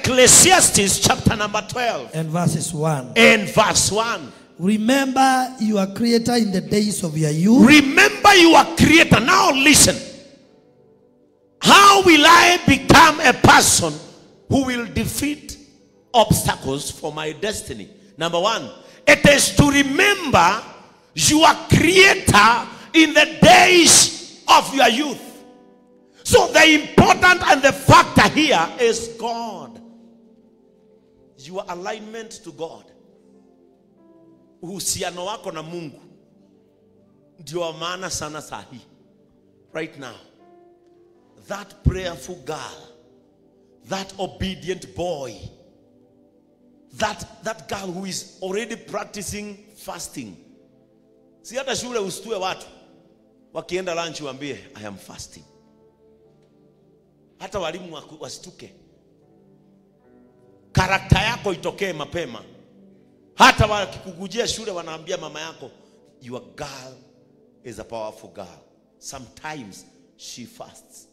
Ecclesiastes chapter number 12. And verses 1. And verse 1. Remember your creator in the days of your youth. Remember your creator. Now listen. How will I become a person who will defeat obstacles for my destiny? Number one, it is to remember your creator in the days of your youth. So the important and the factor here is God. Your alignment to God. Uhusiano wako na Mungu ndio wa maana sana sahi. Right now, that prayerful girl, that obedient boy, that girl who is already practicing fasting. Si hata shule usitue watu wakienda lunch waambie I am fasting. Hata walimu wasituke. Karakta yako itokee mapema. Hata wakikukujia shule wanaambia mama yako, your girl is a powerful girl. Sometimes she fasts.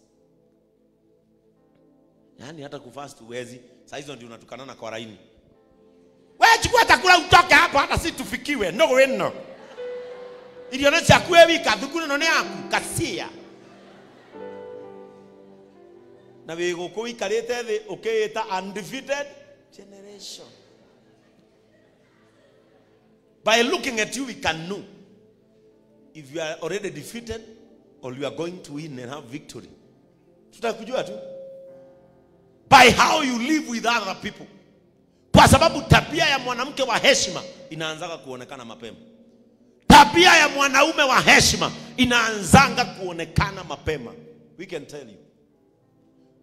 Yaani hata kufast huwezi. Saa hizo ndio unatukanana kwa laini. Wewe chukua chakula utoke hapo hata si tufikiwe. No weno. Iliona chakula wika thukuru no yaku kasia. Na we goko wikarite thi ukiita undefeated generation. By looking at you, we can know if you are already defeated or you are going to win and have victory. Tutakujua tu. By how you live with other people. Kwa sababu tabia ya mwanamke wa heshima inaanzaga kuonekana mapema. Tabia ya mwanaume wa heshima inaanzanga kuonekana mapema. We can tell you.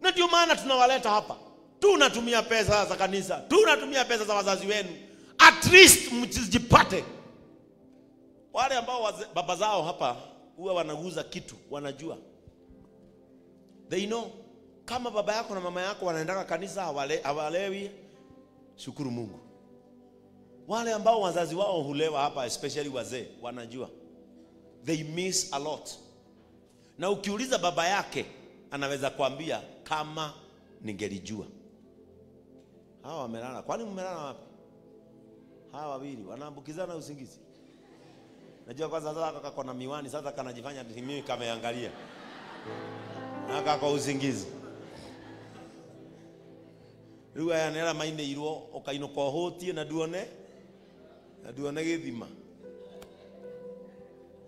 Na ndio maana tunawaleta hapa. Tunatumia pesa za kanisa, tunatumia pesa za wazazi wenu. At least mjipate. Wale ambao baba zao hapa huwa wanaguza kitu, wanajua. They know. Kama baba yako na mama yako wanaendaka kanisa hawalewi, shukuru Mungu. Wale ambao wazazi wao hulewa hapa, especially wazee, wanajua. They miss a lot. Na ukiuliza baba yake, anaweza kuambia kama ningelijua. Hawa wamelala. Kwani mmelala wapi? Hawa wawili wanaambukizana usingizi. Najua kwanza sasa kako na miwani, sasa kanajifanya mimi kameangalia. Na kako usingizi. Ruga ya nera maine irwo ukainuka uhutie na duone githima.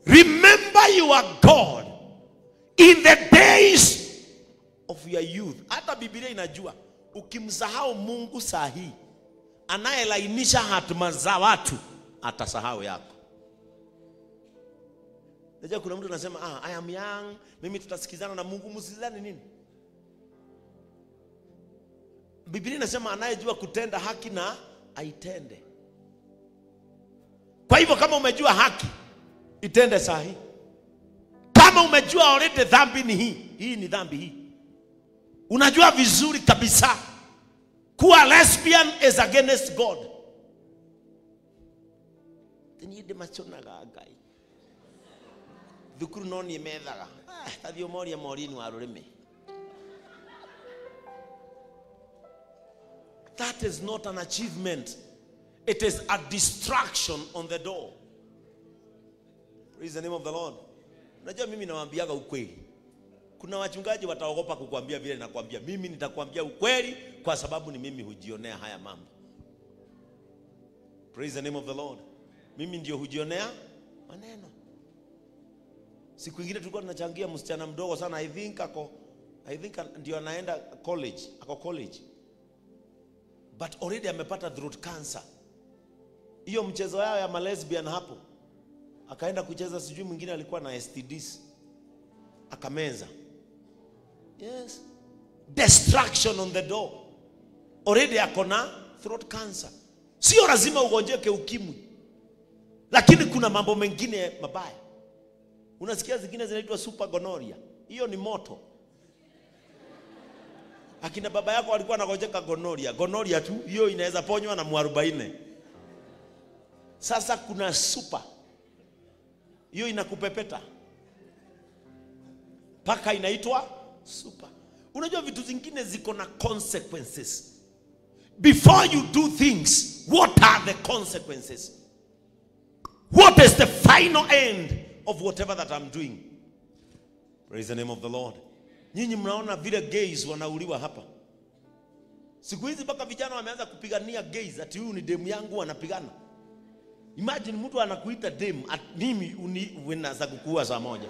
Remember your God in the days of your youth. Hata Biblia inajua ukimsahau Mungu sahi, anayelainisha hatima za watu atasahau yako. Najua kuna mtu anasema I am young, mimi tutasikizana na Mungu. Msikizane nini? Biblia inasema anayejua kutenda haki na aitende. Kwa hivyo kama umejua haki, itende sahi. Kama umejua already dhambi ni hii, hii ni dhambi hii. Unajua vizuri kabisa kuwa lesbian is against God. Tini machonaga Ngai. Thukuru no ni methaga. Tathio moria morini wa rurimi. That is not an achievement. It is a distraction on the door. Praise the name of the Lord. Unajua mimi nawaambiaga ukweli. Kuna wachungaji wataogopa kukuambia vile nakwambia. Mimi nitakwambia ukweli kwa sababu ni mimi hujionea haya mambo. Praise the name of the Lord. Mimi ndio hujionea maneno. Siku nyingine tulikuwa tunachangia msichana mdogo sana, I think ndio anaenda college, ako college. But already amepata throat cancer. Hiyo mchezo yao ya lesbian hapo. Akaenda kucheza sijui mwingine alikuwa na STDs. Akameza. Yes. Destruction on the door. Already akona throat cancer. Sio lazima ugonjeke ukimwi. Lakini kuna mambo mengine mabaya. Unasikia zingine zinaitwa super gonorrhea. Hiyo ni moto. Akina baba yako walikuwa wanagonjeka gonorrhea. Gonorrhea tu hiyo inaweza ponywa na 40. Sasa kuna super. Hiyo inakupepeta. Paka inaitwa super. Unajua vitu zingine ziko na consequences. Before you do things, what are the consequences? What is the final end of whatever that I'm doing? Praise the name of the Lord. Nyinyi mnaona vile gays wanauliwa hapa. Siku hizi mpaka vijana wameanza kupigania gays, ati huyu ni demu yangu, wanapigana. Imagine mtu anakuita demu, mimi unaweza kukuua saa moja.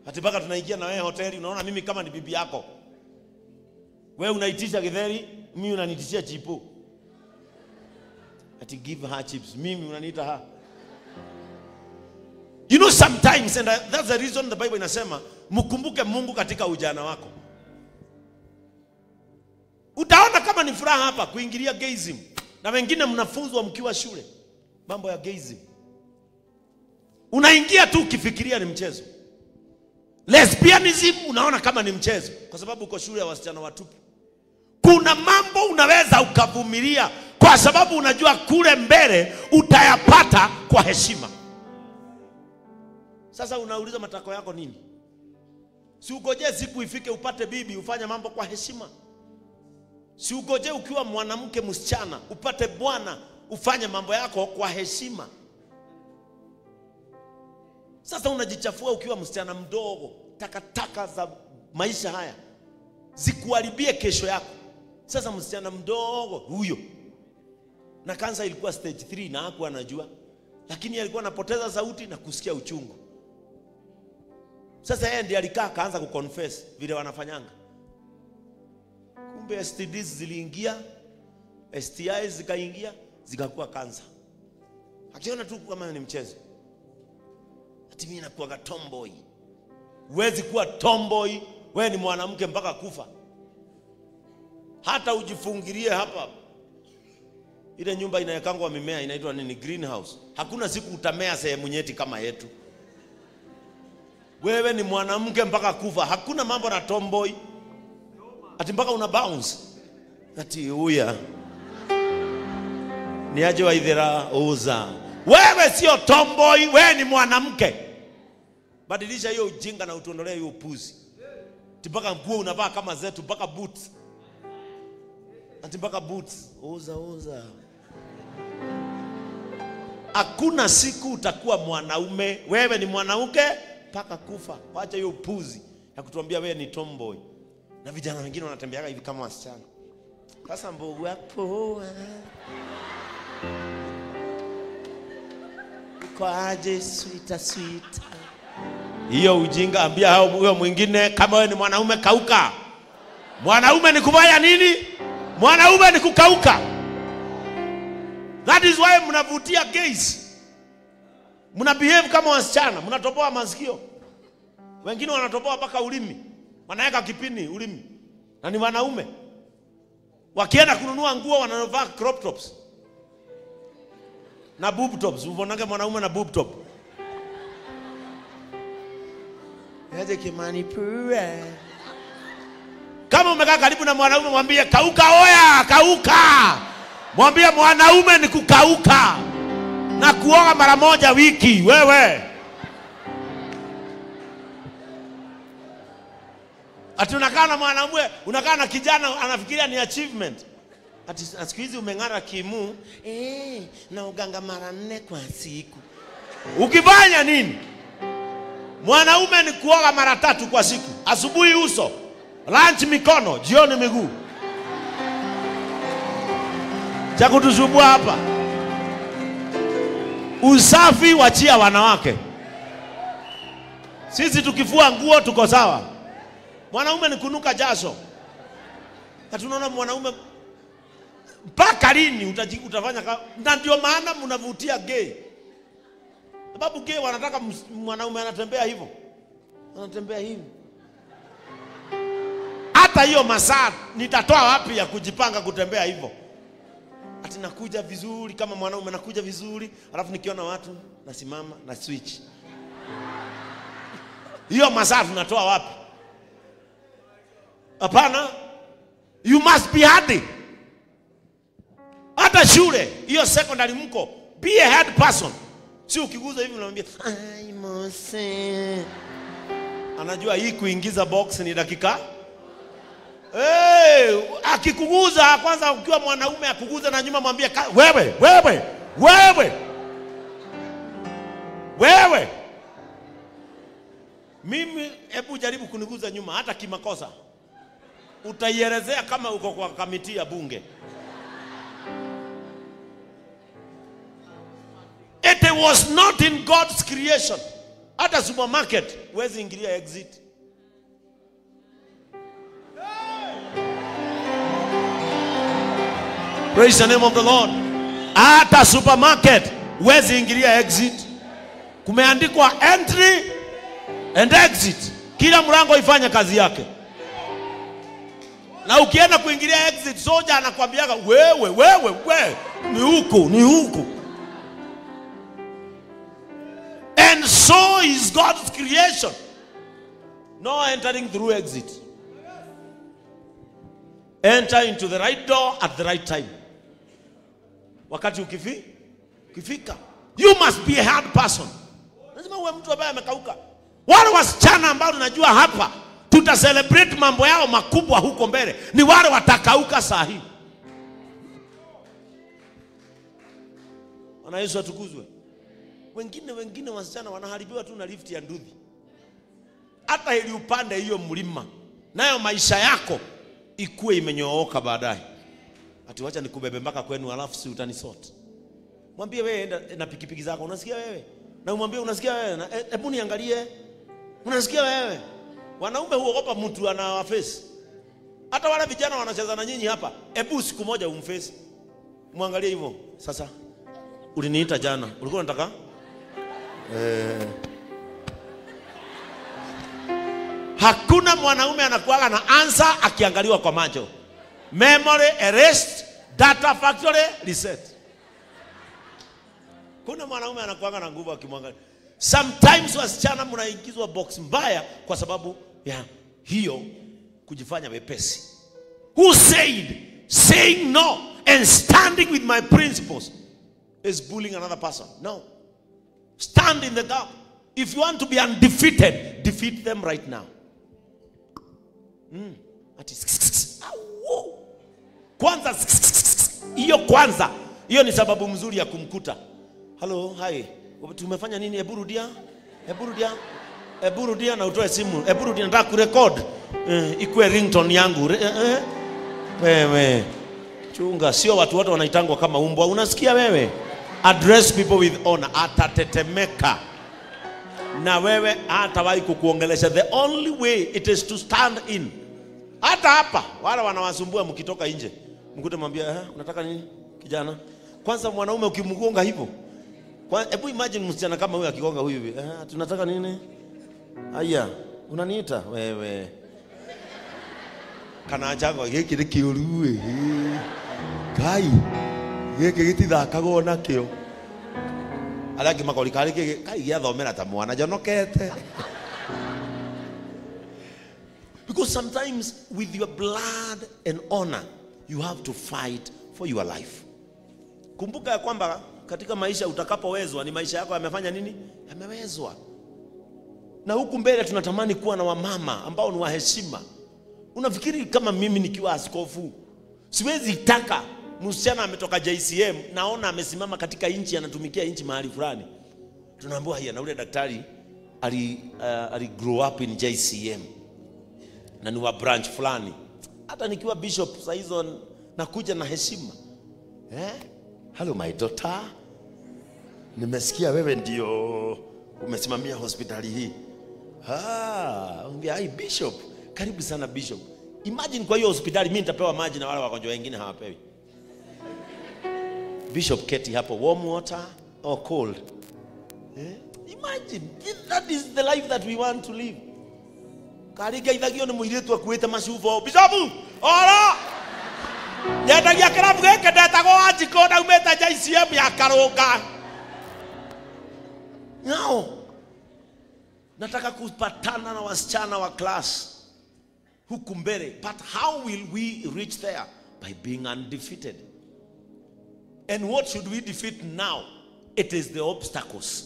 Ati mpaka tunaingia na wewe hoteli, unaona mimi kama ni bibi yako. Wewe unaitisha githeri, mimi unanitishia chipo. Ati give her chips, mimi unaniita her. You know sometimes, and that's the reason the Bible inasema, mkumbuke Mungu katika ujana wako. Utaona kama ni furaha hapa kuingilia gayism. Na wengine mnafunzwa mkiwa shule mambo ya gayism. Unaingia tu ukifikiria ni mchezo. Lesbianism unaona kama ni mchezo kwa sababu uko shule ya wasichana watupu. Kuna mambo unaweza ukavumilia kwa sababu unajua kule mbele utayapata kwa heshima. Sasa unauliza matako yako nini? Si ugoje siku ifike upate bibi ufanye mambo kwa heshima. Si ugoje ukiwa mwanamke msichana upate bwana ufanye mambo yako kwa heshima. Sasa unajichafua ukiwa msichana mdogo, takataka za maisha haya zikuharibie kesho yako. Sasa msichana mdogo huyo, na kansa ilikuwa stage 3 na hakuwa anajua, lakini alikuwa anapoteza sauti na kusikia uchungu. Sasa yeye ndiye alikaa akaanza kuconfess vile wanafanyanga. Kumbe STDs ziliingia, STIs zikaingia, zikakuwa kansa. Akiona tu kama ni mchezo. Ati mimi nakuwa tomboy. Huwezi kuwa tomboy, wewe ni mwanamke mpaka kufa. Hata ujifungirie hapa. Ile nyumba inayekangwa mimea inaitwa nini? Greenhouse. Hakuna siku utamea sehemu nyeti kama yetu. Wewe ni mwanamke mpaka kufa. Hakuna mambo na tomboy. Ati mpaka una bounce. Ati huya ni aje wa idhera uza. Wewe sio tomboy, wewe ni mwanamke. Badilisha hiyo ujinga na utuondolee hiyo upuzi. Ati mpaka nguo unavaa kama zetu, mpaka boots. Ati mpaka boots. Uza uza. Hakuna siku utakuwa mwanaume. Wewe ni mwanamke mpaka kufa. Wacha hiyo upuzi ya kutuambia wewe ni tomboy. Na vijana wengine wanatembeaga hivi kama wasichana. Sasa mbogu hapo. Uko aje sweeter sweeter. Hiyo ujinga ambia hao huyo mwingine, kama wewe ni mwanaume kauka. Mwanaume ni kufanya nini? Mwanaume ni kukauka. That is why mnavutia gays. Mna behave kama wasichana, mnatoboa masikio. Wengine wanatoboa mpaka ulimi. Wanaweka kipini ulimi. Na ni wanaume. Wakienda kununua nguo wanavaa crop tops. Na boob tops. Unaona mwanaume na boob top. Yaje Kimani pure. Kama umekaa karibu na mwanaume mwambie kauka oya, kauka. Mwambie mwanaume ni kukauka. Na kuoga mara moja wiki wewe. Ati unakaa na mwanaume, unakaa na kijana anafikiria ni achievement. Ati siku hizi umeng'ara kimu, na uganga mara 4 kwa siku. Ukifanya nini? Mwanaume ni kuoga mara 3 kwa siku. Asubuhi uso, lunch mikono, jioni miguu. Cha kutusumbua hapa. Usafi wachia wanawake. Sisi tukifua nguo tuko sawa. Mwanaume ni kunuka jasho. Na tunaona mwanaume mpaka lini utafanya na ndio maana mnavutia gay. Sababu gay wanataka mwanaume anatembea hivyo. Anatembea hivi. Hata hiyo masaa nitatoa wapi ya kujipanga kutembea hivyo? Ati nakuja vizuri kama mwanaume nakuja vizuri, alafu nikiona watu nasimama na switch. Hiyo masaa tunatoa wapi? Hapana. You must be hardy. Hata shule, hiyo secondary mko, be a hard person. Si ukiguza hivi unamwambia, "Ai Mose." Anajua hii kuingiza box ni dakika. Hey, akikuguza kwanza, ukiwa mwanaume akuguza na nyuma, mwambie wewe, wewe, wewe. Wewe. Mimi hebu jaribu kuniguza nyuma hata kimakosa. Utaielezea kama uko kwa kamiti ya bunge. It was not in God's creation. Hata supermarket huwezi ingilia exit. Praise the name of the Lord. Hata supermarket huwezi ingilia exit. Kumeandikwa entry and exit. Kila mlango ifanye kazi yake. Na ukienda kuingilia exit, soja anakuambiaga wewe, wewe, wewe, ni huku, ni huku. And so is God's creation. No entering through exit. Enter into the right door at the right time. Wakati ukifika, you must be a hard person. Lazima uwe mtu ambaye amekauka. Wale wasichana ambao tunajua hapa tuta celebrate mambo yao makubwa huko mbele ni wale watakauka saa hii. Bwana Yesu atukuzwe. Wengine wasichana wanaharibiwa tu na lift ya nduthi. Hata ili upande hiyo mlima, nayo maisha yako ikue imenyooka baadaye. Ati wacha nikubebe mpaka kwenu alafu si utanisort. Mwambie wewe enda na pikipiki zako, unasikia wewe? Na umwambie unasikia wewe? Hebu niangalie. Unasikia wewe? Wanaume huogopa mtu anawaface. Hata wale vijana wanacheza na nyinyi hapa, hebu siku moja umface. Muangalie hivyo. Sasa uliniita jana, ulikuwa unataka? Hakuna mwanaume anakuaga na answer akiangaliwa kwa macho. Memory erased, data factory reset. Kuna mwanaume anakuaga na nguvu akimwangalia. Sometimes wasichana mnaingizwa box mbaya kwa sababu ya hiyo kujifanya wepesi. Who said saying no and standing with my principles is bullying another person? No. Stand in the gap. If you want to be undefeated, defeat them right now. Ati kwanza hiyo kwanza. Hiyo ni sababu mzuri ya kumkuta. Hello, hi. Tumefanya nini? Hebu rudia. Hebu rudia. Hebu rudia na utoe simu. Hebu rudia, nataka kurekod. Ikuwe ringtone yangu. Wewe. Chunga, sio watu wote wanaitangwa kama umbwa. Unasikia wewe? Address people with honor. Atatetemeka. Na wewe hatawahi kukuongelesha. The only way it is to stand in. Hata hapa wale wanawasumbua mkitoka nje. Mkute mwambia, unataka nini kijana? Kwanza mwanaume ukimgonga hivyo. Hebu imagine msichana kama huyu akigonga huyu hivi. Tunataka nini? Aya, unaniita wewe. Kana achago giki ni kiuru. Kai. Giki gitithakagwo nakio. Aria angĩ makori karĩ kĩ kai gĩathomera ta mwana njonokete. Because sometimes with your blood and honor you have to fight for your life. Kumbuka ya kwamba katika maisha utakapowezwa ni maisha yako yamefanya nini? Yamewezwa. Na huku mbele tunatamani kuwa na wamama ambao ni wa heshima. Unafikiri kama mimi nikiwa askofu siwezi taka msichana ametoka JCM naona amesimama katika inchi anatumikia inchi mahali fulani. Tunaambiwa hia na ule daktari ali grow up in JCM na ni wa branch fulani. Hata nikiwa bishop saa hizo nakuja na heshima. Hello my daughter. Nimesikia wewe ndio umesimamia hospitali hii. Ongea, bishop. Karibu sana bishop. Imagine kwa hiyo hospitali mimi nitapewa maji na wale wagonjwa wengine hawapewi. Bishop keti hapo, warm water or cold? Imagine, that is the life that we want to live. Kariga ithagio ni muiritu akuite macubo. Bishop, ora! Nyendagia kirabu giki ndetagwo Wanjikũ na umĩte JCM ya Karũnga. No. Nataka kupatana na wasichana wa class huku mbele. But how will we reach there? By being undefeated. And what should we defeat now? It is the obstacles.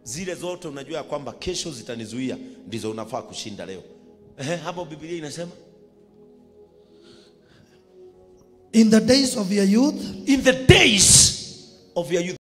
Zile zote unajua kwamba kesho zitanizuia, ndizo unafaa kushinda leo. Hapo Biblia inasema In the days of your youth, In the days of your youth.